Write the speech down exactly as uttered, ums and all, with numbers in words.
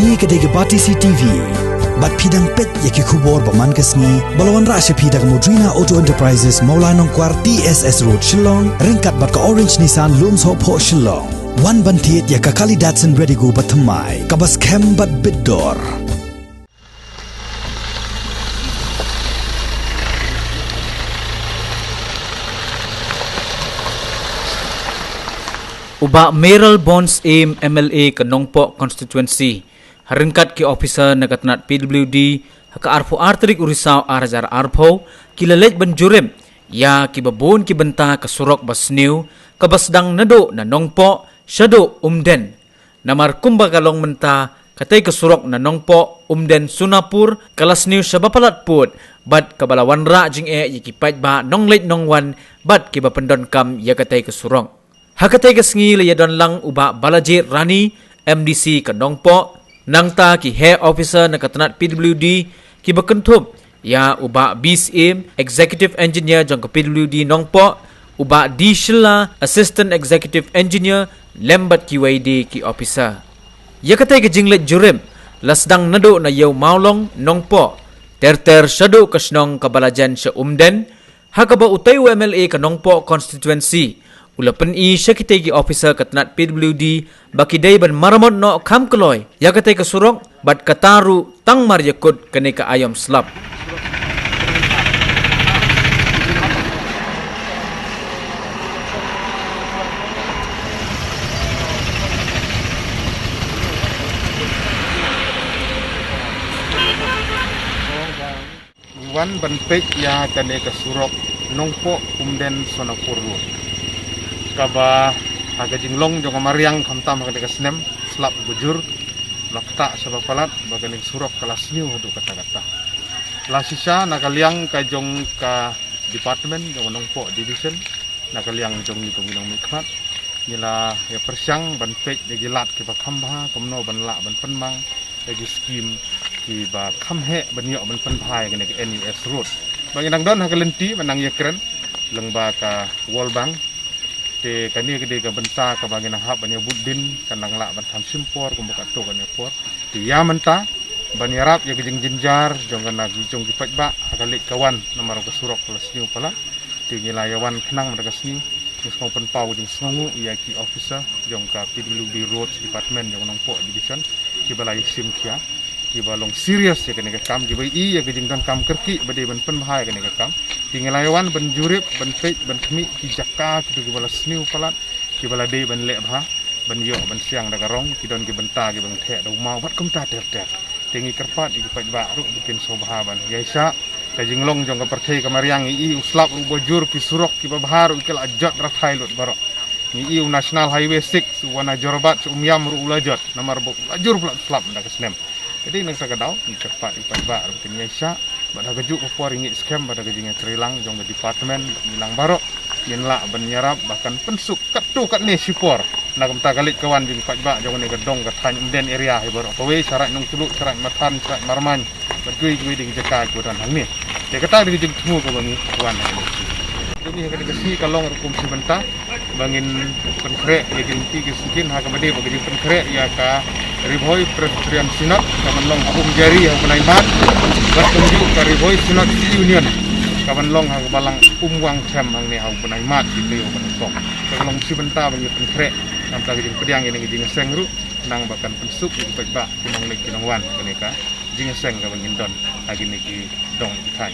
Kane ka dei ka Batesi T V. Bad phi dang peit ïa ki khubor ba man ka sngi ba la wanrah sha phi da ka Modrina Auto Enterprises, Mawlai Nongkwar, T S S Road, Shillong, ryngkat bad ka Orange Nissan, Lumshohphoh, Shillong. Wan ban thied ïa ka kali Datsun Redigo ba thymmai, kaba skhem bad bit dor. U Bah Mayralborn Syiem, M L A ka Nongpoh Constituency, ha ryngkat ki officer na ka tnat P W D, ha ka arphew ar tarik u Risaw ar hajar arphew, ki la leit ban jurip ïa kiba bun ki bynta ka surok ba sniew, kaba sdang naduh na Nongpoh shaduh Umden. Namar kumba ka long mynta, katei ka surok na Nongpoh, Umden, Sonapur, ka la sniew shaba palat pud, bad kaba la wanrah jingeh ïa ki paidbah nongleit nongwan, bad kiba pyndonkam ïa katei ka surok. Ha katei ka sngi la ïadon lang u Bah Balajied Rani, M D C ka Nongpoh, nangta ki heh officer na ka tnat P W D, kiba kynthup ïa u Bah B Syiem, Executive Engineer jong ka P W D Nongpoh, u Bah D Shylla, Assistant Executive Engineer, lem bad kiwei de ki officer. Ïa katei ka jingleit jurip la sdang naduh na Ïew Mawlong, Nongpoh, ter ter shaduh ka shnong kaba la jan sha Umden, ha kaba utei u M L A ka Nongpoh Constituency u la pyni sha kitei ki officer ka tnat P W D ba ki dei ban maramot noh kham kloi ïa katei ka surok, bad kata ruh tang mar ïa kut kane ka aïom slap. Wan ban peit ïa kane ka surok Nongpoh Umden Sonapur Road, kaba ha ka jinglong jong ka mariang khamtam ha kane ka snem slap bujur, la ktah shaba palat ba kane ka surok ka la sniew haduh katta katta. La shisha na ka liang ka jong ka department jong ka Nongpoh Division, na ka liang jong ngi kum ki nongmihkhmat, ngi la ïa pyrshang ban peit ïa ki lad kiba kham bha, kumno ban lah ban pynmang ïa ki skim kiba kham heh ban ïoh ban pynbha ïa kane ka N U S road. Ba ngi nang don ha ka lynti ban nang ïakren lyngba ka World Bank. Te kane ka dei ka bynta kaba ngi nang hap ban ïa bud dien, kan nang lah ban than shim por kumba katto katne por. Te ïa mynta ban ïarap ïa ka jingjynjar jong ka na jong ki paidbah ha ka leit ka wan namar ka surok ka la sniew palat. Te ngi la ïa wan khnang mynta ka sngi, ngi sngew pynpaw ka jingsngewnguh ïa ki officer jong ka P W D Roads Department jong Nongpoh Division, kiba la ïa shim khia, kiba long serious ïa kane ka kam, kiba ïohi ïa ka jingdonkam kyrkieh ba dei ban pynbha ïa kane ka kam. Te ngi la ïa wan ban jurip, ban peit, ban khmih ki jaka kito kiba la sniew palat, kiba la dei ban leh bha, ban ïoh ban siang da ka rong, ki don ki bynta kiba ngi theh da u maw bad kumta ter ter. Te ngi kyrpad ïa ki paidbah ruh ba kin sngewbha ban ïaishah. Ka jinglong jong ka pyrthei ka mariang, ngi ïohi u slap ruh ba jur, ki surok kiba bha ruh ki la jot rathai lut baroh. Ngi ïohi u National Highway six, u wan na Jorabat sha Umiam ruh u la jot namar ba u la jur palat u slap mynta ka snem. Te dei na kata ka daw ngi kyrpad ïa ki paidbah ruh ba kin ïaishah. Bad ha kajuh ka por ngi skhem bad ha ka jingïatreilang jong ka department, ngi lang baroh ngin lah ban ïarap ba kan pynsuk katto katne shipor na ka bynta ka leit ka wan jong ki paidbah jong kane ka dong ka thaiñ Umden area hi baroh kawei, Sharaid Nongtluh, Sharaid Mathan, Sharaid Marmain, bad kiwei kiwei de ki jaka kiba don hangne. Te kata dei ka jingthmu kaba ngi wan hangne. Te ngi ha kane ka sngi ka long ruh kum shi bynta ba ngin pynkhreh ïa ki lynti ki sngewthuh, ha kaba dei ba ka jingpynkhreh ïa ka Ri Bhoi Presbyterian Synod ka ban long ha Umjari ha u bnai Mart, bad kumjuh ka Ri Bhoi Synod Union ka ban long ha ka balang Umwang Them hangne ha u bnai Mart, ki te u ban kong. Ka long shi bynta ba ngin pynkhreh, namar ka jingpdiang ïa kane ka jingïaseng ruh nang ba kan pynsuk ïa ki paidbah ki nongleit ki nongwan ha kane ka jingïaseng kaba ngin don ha kine ki dong ki thaiñ.